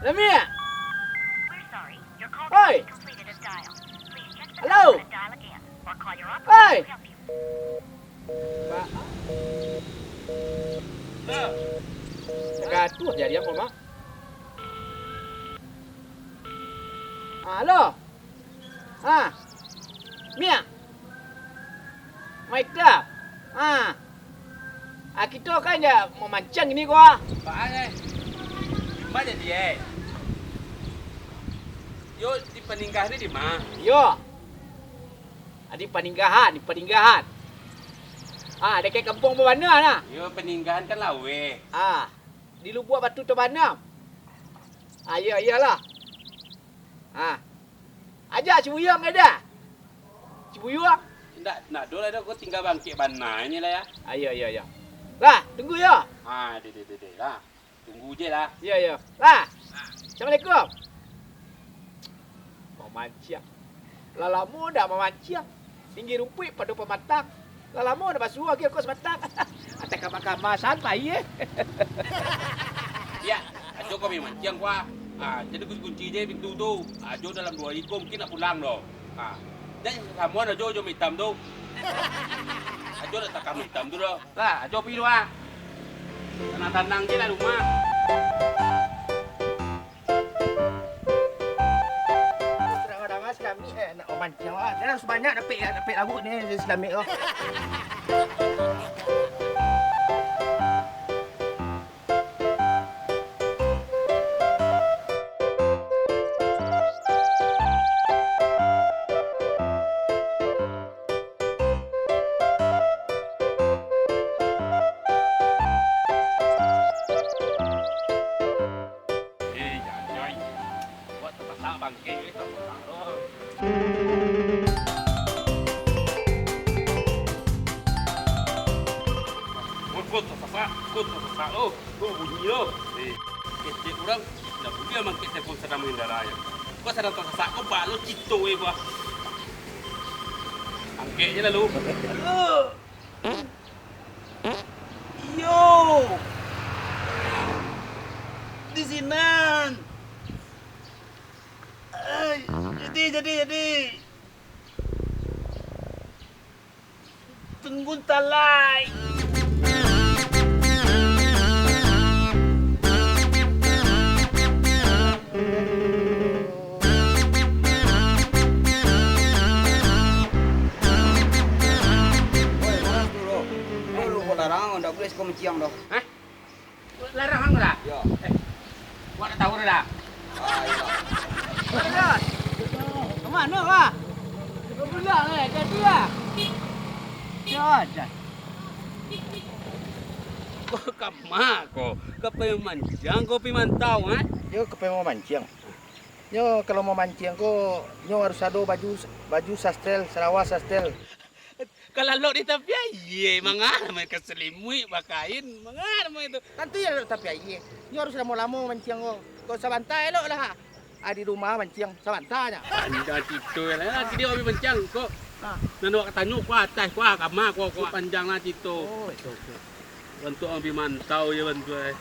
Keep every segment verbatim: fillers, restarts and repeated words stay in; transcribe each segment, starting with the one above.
Lamiak! Oi! Halo! Oi! Ba-, tagatuah jariang ko mah. Ah, halo! Ha. Miak. Maita. Ha. Ah, kito kan indak mamanciang kini ko, ah. Baa, eh? Di ma jadi, eh? Yo, di Paninggahan ni di ma? Yo. Ah, di Paninggahan, di Paninggahan. Ah, dakek kampuang babana nah. Yo, Paninggahan kan laweh. Ah, di Lubuak Batu Tabanam. Ah, iyo, iyolah. Ah. Ajak Cibuyuang ka dah. Cibuyuang. Indak, indak ado lah, dah, ko tingga bangkek bana ni lah, ya. Ayo, ayo, ayo. Lah, tunggu yo. Ha, deh, deh, deh, deh, lah. Tunggu je lah. Iyo, iyo. Lah. Assalamualaikum. Mamanciang. Lah lamo ndak mamanciang. Tinggi rumpuik pado pamatang. Lah lamo ndak basuo, agiah ko sabatang. Atai kama-kama santai, eh. Ya, Ajo ko mamanciang, kuah. Ah, jadi kunci-kunci je pintu tu. Ajo dalam duo hari ko mungkin nak pulang doh. Ah, jan sasamoan Ajo jo Mak Itam tu. Ajo nak takam Mak Itam tu doh. Lah, Ajo pai dulu, ah. Tanang-tanang je lah rumah. Sudah danga si Kamik, eh, nak mamanciang, ah. Jan harus banyak dapek, dapek lauak ni, si Kamik tu. Eh, jangan. Buat tasasak bangkek, eh, tasasak lo. Kot, kot, tasasak, kot, tasasak lo. Ko bunyi lo. Eh, kecek urang, ndak buliah mangkek telepon sadang mangendarai. Ko sadang tasasak, ko baa lo cito, eh, bah. Angkek je lah lo. Halo. Iyo. Di sinan. Ai, jadi, jadi, jadi. Tunggu talai. Oi, malas tu, bro. Bro, lu kok larang, ndak buliah siko manciang, bro. Hah? Larang ang lah? Yo. Eh, wak nak tahu dah? Ah, iyo. Ka mano, wah? Ka pulang, eh, jadi lah. Yo, dah. Ko ka ma ko? Ka pai manciang ko pai mantau, eh? Yo, ka pai mamanciang. Nyo, kalau mamanciang ko, nyo harus ado baju, baju sastel, sarawa sastel. Ka lalok di tapi aia, manga namo ka salimuik bakain, manga namo itu. Tantu iyo lalok tapi aia. Nyo harus lamo-lamo manciang ko. Kok sabanta elok lah. Ah, di rumah manciang sabanta nyo. Panjang cito lah. Kini abih manciang ko. Ha. Nan awak tanyo ko ateh ko, kama ko, ko panjang lah cito. Oh, itu, itu. Bantuak abih mantau je bantuak, eh.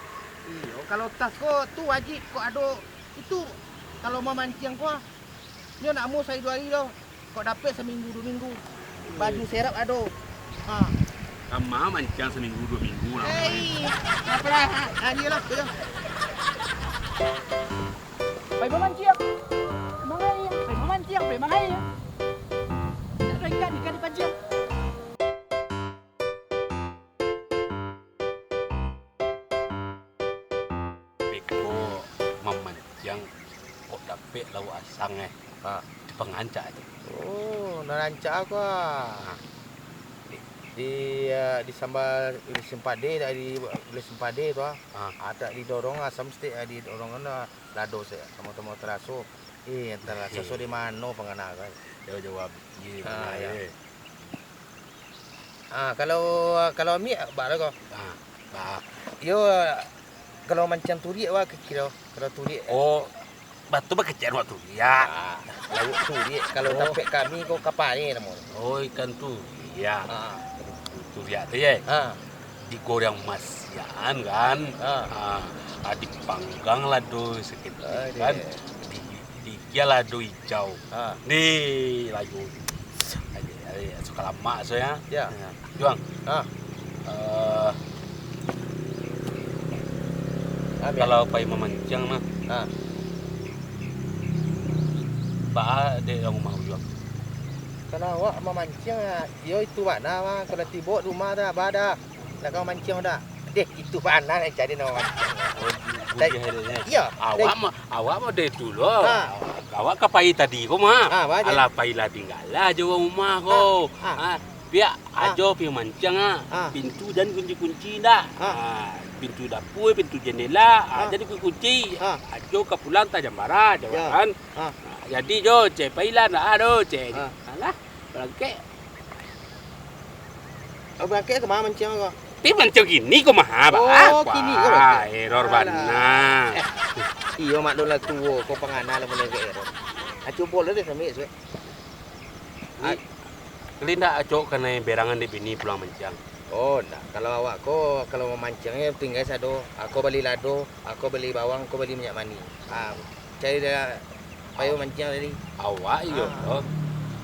Iyo, kalau tas ko tu wajib kok ado. Itu, kalau mamanciang ko, nyo nak amuah sahari duo hari doh. Kok dapek saminggu duo minggu. Baju serep ado. Ha. Kama manciang saminggu duo minggu lah. Hei, apalah? Ha, ha, iyolah, iyo. Pai mamanciang. Mangaia. Pai mamanciang, pai mangaia. Nak ado ikan, ikan dipanciang. Beko mamanciang kok dapek lauak asang, eh. Ha. Itu pangarancak tu. Oh, nan rancak ko, ah. Ha. Di, di, ah, di sambal, di simpade, dak di, di simpade tu, ah. Ha. Ah, dak didorong, ah, samstik, ah, didorong, ah, lado se, samo-samo taraso. Eh, antara saso di mano pangana kan? Jauah-jauah abih. Ah, iyo. Ah, kalau, kalau Amik, baa lah ko? Ah, baa. Iyo, kalau manciang turiak, wah, kiro, kalau turiak. Oh, batu bakecek wak turiak. Ah, lauak turiak, kalau tampek kami ko kapal ni namo. Oh, ikan turiak. Ah. Turiak tu, ye? Ah. Digoreng masiakan kan. Ah. Ah, ah, dipanggang lado saketek kan. Di, diikia lado ijau. Ah. Ni layu. Ayo, ayo, suka lamak so ya. Ya. Ya. Juang. Ah. Eh, Ambil. Kalau pai mamanciang mah, ah, baa dek urang rumah Juang? Kalau awak mamanciang, iyo itu bana mah. Kalau tibo di rumah dah, baa dah. Lah kau manciang dah. Deh, itu bana nan cari nama manciang. Oh, bu-, buliah dek nyo. Iyo. Awak mah, awak mah dari dulu. Ha. Awak ka pai tadi ko mah. Ha, baa je. Alah pai lah tingga lah jo urang rumah ko. Ha. Ha. Piak, ha, ajo pai manciang ah. Ha. Pintu jan kunci-kunci ndak. Ha. Ha, pintu dapua, pintu jandela, ha, jan kunci-kunci. Ha. Ajo ka pulang tajam bara, jo kan. Ha. Ha, jadi jo, ceh, pailah ndak ado, ceh. Ha. Alah, barangkek. Oh, barangkek ka ma manciang ko? Pai manciang kini ko mah, bah. Oh, kini ko barangkek. Error bana. Eh, iyo, mak dulu lah tuo ko, pangana lah mulai ka error. Ah, cubo lah deh, sambil, sambil. Ni, ah, kali ndak acok kanai berangan dek bini pulang manciang? Oh, ndak. Kalau awak ko, kalau mamanciangnyo tingga sado. Ako bali lado, ako bali bawang, ako bali minyak manih. Ah, cari dah payo manciang tadi. Awak iyo, ah, lo.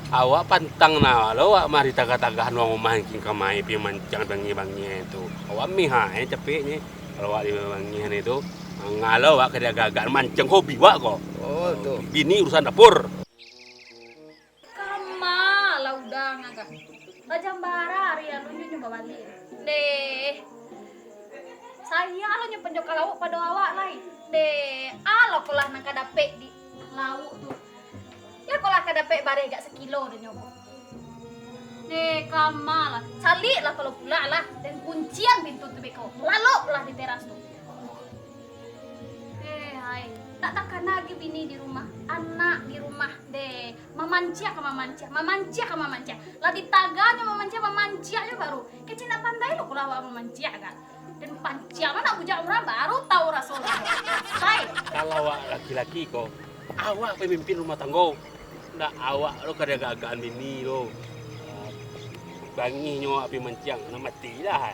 Awak pantang nah lo, awak mari tagah-tagah urang rumah kin kamai pai manciang bangih-bangih tu. Awak mihai capeknyo. Kalau awak di bangih-bangih tu, ngalo awak ka diagak-agak manciang hobi awak ko. Oh, tu. Bini urusan dapur. Kama lah udah ngagah. Tajam bara ari alun nyo babaliak. Deh. Saya lo nyo panjokal lauak pado awak lai. Deh, alo ko lah nan ka dapek di lauak tu. Yo ko lah ka dapek bareh agak sakilo tu nyo ko. Deh, kama lah. Caliak lah kalau pulak lah. Dan kuncian pintu tu beko. Lalok lah di teras tu. Eh, hai. Tak takana lagi bini di rumah, anak di rumah. Deh, mamanciang ka mamanciang, mamanciang ka mamanciang. Lah ditaganyo mamanciang, mamanciang jo baru. Kecil nak pandai lo pulo awak mamanciang kan. Dan panciang lo nak bujak urang baru tahu raso urang. Sai. Kalau awak laki-laki ko, awak pamimpin rumah tanggo. Ndak awak lo ka diagak-agakan bini lo. Bangih nyo awak pai manciang, nak mati lah.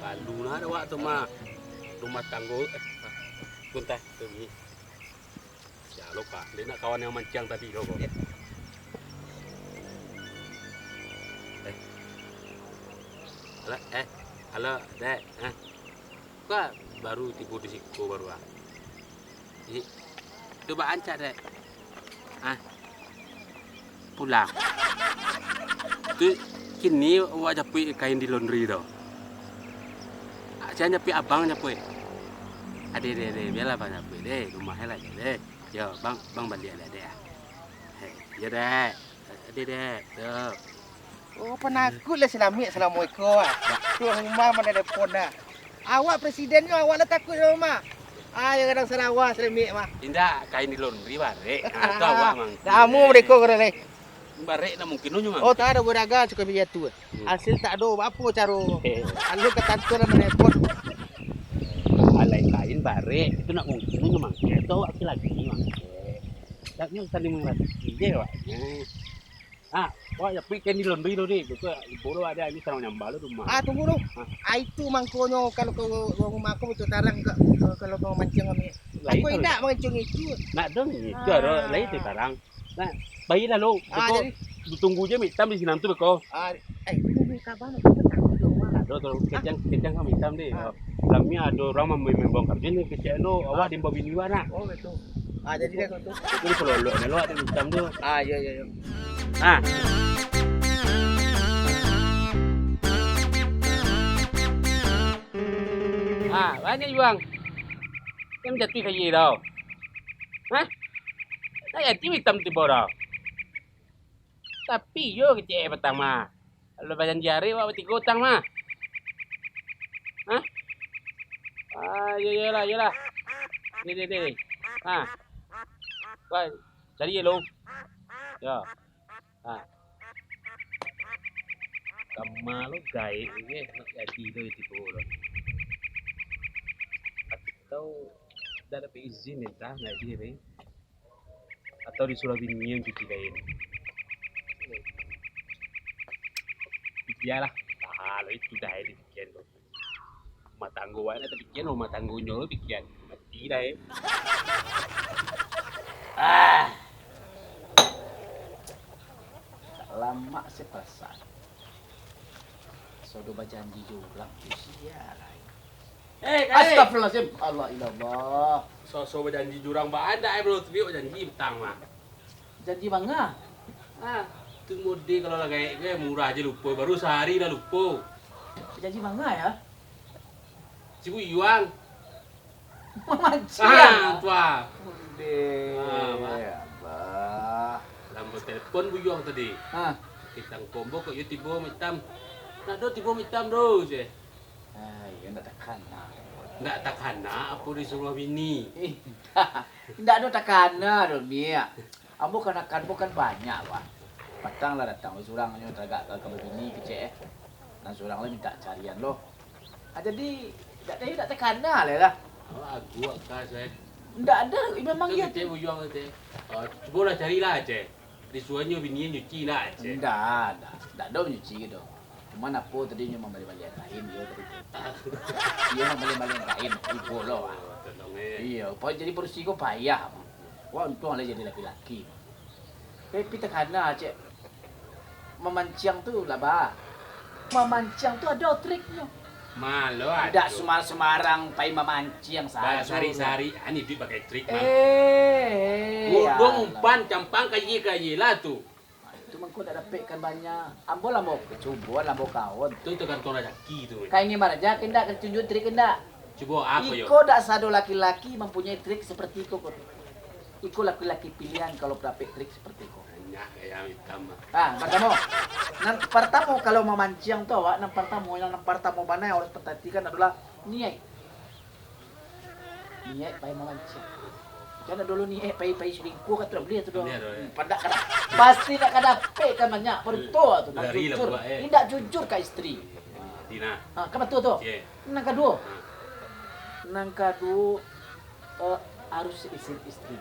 Malu nah awak tu mah. Rumah tanggo, eh, kuntai tu bunyi. Sia lo, Pak? Dia nak kawan yang manciang tadi lo, Pak. Ya. Eh. Halo, eh. Halo, Dek. Hah? Kok baru tibo di siko baru, ah? Ih, tu baa rancak, Dek? Hah? Pulang. Tu kini awak japuik kain di laundry tu. Ah, jan japuik, abang japuik. Ade, ade, ade, bialah abang japuik, deh. Rumah lah, deh. Yo, bang, bang baliak lah, deh. Hei, yo, deh. Ade, deh. Tu. Oh, panakut lah si Lamiak salamo iko, ah. Tuan rumah manelepon dah. Awak presiden nyo, awak lah takuik samo mah. Ah, yo kadang sarawa si Lamiak mah. Indak, kain di laundry barek. Ah, tu awak mangkik. Lamo mereka kadang lai. Barek nak mungkin nyo mangkik. Oh, tak ado, gua dagang suka biar tu. Hmm. Hasil tak ado, apo caro? Eh. Lalu katantuan lah manelepon. Alai kain barek, itu nak mungkin nyo mangkik. Tu awak lagi mangkik. Tak nyo saling mangarati je awaknyo. Ah, awak japuik kain di laundry tu, Dik. Betul, ibo lo ado, ini sarang nyambah lo rumah. Ah, tunggu tu. Ah. Ah, itu mangkonyo kalau ka rumah aku betul tarang ka, ka, kalau ka mancing kami. Lain. Aku kalau indak mancing itu. Nak dong, itu ado lain tu tarang. Nah, baiklah lo. Ah, beko, jadi ditunggu je Mitam di sinan tu beko. Ah, eh, ini kabar nak kita tak ada rumah. Ado tu, kecang, kecang ka Mitam, Dik. Ah. Lami ado urang mam-, mambongkar je ni kecek lo, awak diimbau bini awak nah. Oh, betul. Ah, jadi dah tu. Itu dipalolok ni lo, ado Mitam tu. Ah, yo, yo, yo. Ah. Ah, banyak juang. Yang jatuh saja tau. Hah? Tak jadi Mitam tibo tau. Tapi iyo kecek patang mah. Kalau bajanji arek awak batigo utang mah. Hah? Ah, iyo, iyolah, iyolah. Deh, deh, deh. Ha. Wah, cari ye lo. Yo. Ha. Kama lo gaek ye, nak jadi lo itu lo. Atau dak dapek izin entah, nak jadi ni. Atau disuruah bini yang cuci kain. Bialah, tahan lo itu dah, eh, dipikiran tu. Rumah tanggo awak nak tapikia, rumah tanggonyo lo pikia. Mati dah, eh. Ah. Tak lamak se perasan. Sodo bajanji jo urang tu sia lai. Eh, Kae. Astagfirullahalazim. Allah ilallah. Soso bajanji jo urang baa ndak, eh, bro, tapi bajanji petang mah. Janji manga? Ah, tu mode kalau lah gaek gue murah je lupo, baru sahari lah lupo. Janji manga ya? Si Buyuang. Mamanciang. Ah, tu ah. Onde. Ah, Mak. Ya Allah. Lambok telepon Buyuang tadi. Ha. Pitang kombo kok yo tibo mitam. Nak do tibo mitam do je. Ah, iyo ndak takana. Ndak takana apo disuruah bini? Eh, ndak do takana do, Miak. Ambo kanakan ambo kan banyak, wah. Patang lah datang, weh, surang nyo tagak ka, ka babini kecek, eh. Nan surang lah mintak carian lo. Ah, jadi, dak ado, dak takana lai lah. Awak aguak ka, Seh. Ndak ado, memang Itu iyo. Kecek Buyuang kecek. Oh, cubolah carilah, Ceh. Disuruahnyo bini nyuci lah, Ceh. Ndak, ndak. Ndak ado nyuci gitu. Cuman apo tadi nyo mambali-balian kain, iyo tadi tu. Iyo mambali-balian kain, ibo lo, wah. Oh, tolong, eh. Iyo, pa-, jadi padusi ko payah. Wah, untuang lah jadi laki-laki. Tapi takana, Cek. Mamanciang tu lah, bah. Mamanciang tu ado triknyo. Malo ado. Indak sumar-sumarang pai mamanciang sajo. Basari-sari, ani duit pakai trik, Bang. Eh, eh, Gudong alah. Umpan campang kaye-kaye lah tu. Nah, itu mangko dak dapek ikan banyak. Ambo lah ambo cubo, lah ambo kawan. Tu tergantung rezeki tu, men. Ka ingin maraja ka indak, ka tunjuak trik ka indak? Cubo apo yo? Iko dak sado laki-laki mampunyai trik seperti iko, ko. Iko laki-laki pilihan kalau dapek trik seperti iko. Banyak gaya hitam, ah. Ah, partamo. Nan partamo, kalau mamanciang tu awak, nan partamo, yang nan partamo bana yang harus perhatikan adalah niaik. Niaik pai mamanciang. Jan dulu niaik pai, pai selingkuh kan, tu dak buliah tu doh. Buliah tu, yo. Hmm, pandak kada. Pasti nak kada dapek ikan banyak, batua tu. Nak Lari lah jujur. Buat, eh. Indak jujur ka isteri. Dina. Ha, kan batua tu. Oke. Nan kaduo. Ha. Nan kaduo, eh, harus izin isteri.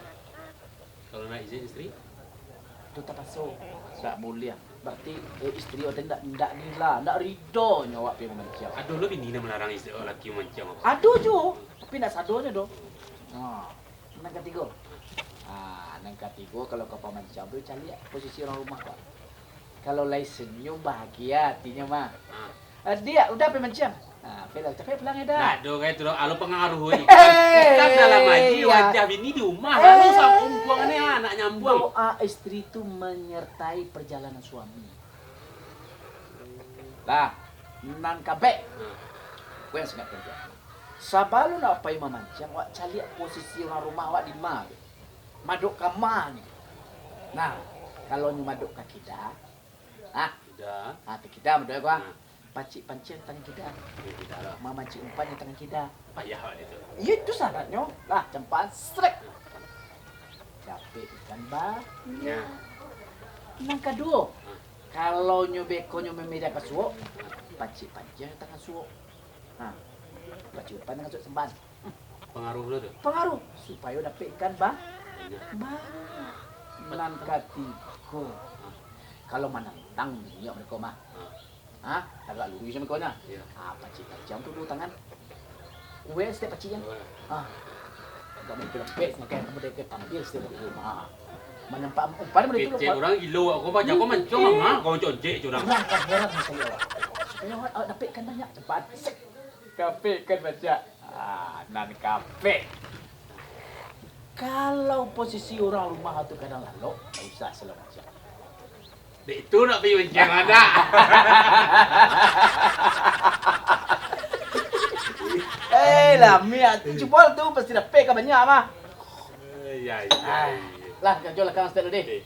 Kalau nak izin isteri? Tu tapaso. Dak buliah. Berarti, eh, isteri awak tu ndak, ndak gila, ndak ridonyo awak pai mamanciang. Ado lo bini nan malarang isteri, laki mamanciang awak? Ado juo, tapi ndak sadonyo doh. Ha, nan katigo. Ha, nan katigo kalau ka pamanciang tu caliak posisi urang rumah, Pak. Kalau lai senyum, bahagia atinyo mah. Ha. Eh, Diak, udah pai manciang? Ah, pai lah, capek pulang ya, Dak. Ndak do, kayak tu, alo pengaruh, eh. Hei, ikan dalam air, iya. Wajah bini di rumah, alo Eh, sambung buang ni, ah, nak nyambung. Doa isteri tu menyertai perjalanan suami. Lah, nan kabek. Hmm. Kau yang sangat kerja. Sabalun awak pai mamanciang, awak caliak posisi urang rumah awak di ma tu. Madok ka ma nyo. Nah, kalau nyo madok ka kida, ah, Kida. Ah, ka kida madok ko, ah. Nah. Pacik panciang tangan kida. Yo, kida lah. Mamancik umpan jo tangan kida. Payah awak itu. Iyo, itu syaratnyo. Lah, campaan, srek. Dapek ikan banyak. Nah. Nan kaduo, ha. Kalau nyo beko nyo mamiliah ka suok, pacik panciang tangan suok. Ha. Pacik umpan tangan suok sambal. Pangaruh lo tu? Pangaruh. Supayo dapek ikan ba-, banyak. Banyak. Nan katigo, ha. Kalau manantang bini mereka mah. Ha. Ha, tagak luruih samo ikonyo. Iyo. Ha, pacik tajam tu duo tangan. Kuek setiap paciknyo. Kuek. Ha. Agak main pelempek, semakin kamu dek tampil setiap waktu. Ha. Manampak umpan mana tu. Kecek urang gilo, aku baca, aku mancung, ha, kau concek je urang. Urang kan heran masalah awak. Supaya awak, awak dapek ikan banyak, cepat. Sek. Dapek ikan banyak. Ah, nan kapek. Kalau posisi urang rumah tu kadang lalok, tak usah salalu manciang. Dek tu nak pai manciang anak. Eh, lah, miak tu cubo tu pasti dapek ka banyak mah. Eh, ya, ya, Ah, ya. Lah, karajo lah kang step dulu deh. Eh.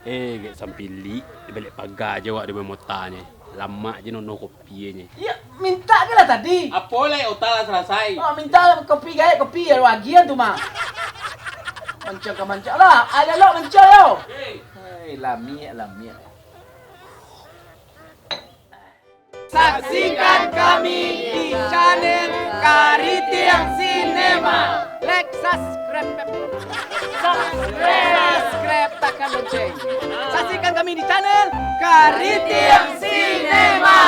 Eh, gek sampilik, di baliak paga je awak di mamotanyo. Lamak je nono kopi je. Iyo, mintak je lah tadi. Apo lai, ota lah salasai. Oh, mintak lah kopi gaek, kopi agian tu mah. Mancang ka mancang lah, alah lo mancang yo. Eh. Hei, lamiak, lamiak. Saksikan kami di channel Karitiang Cinema. Like, subscribe, subscribe, subscribe, tekan lonceng. Saksikan kami di channel Karitiang Cinema.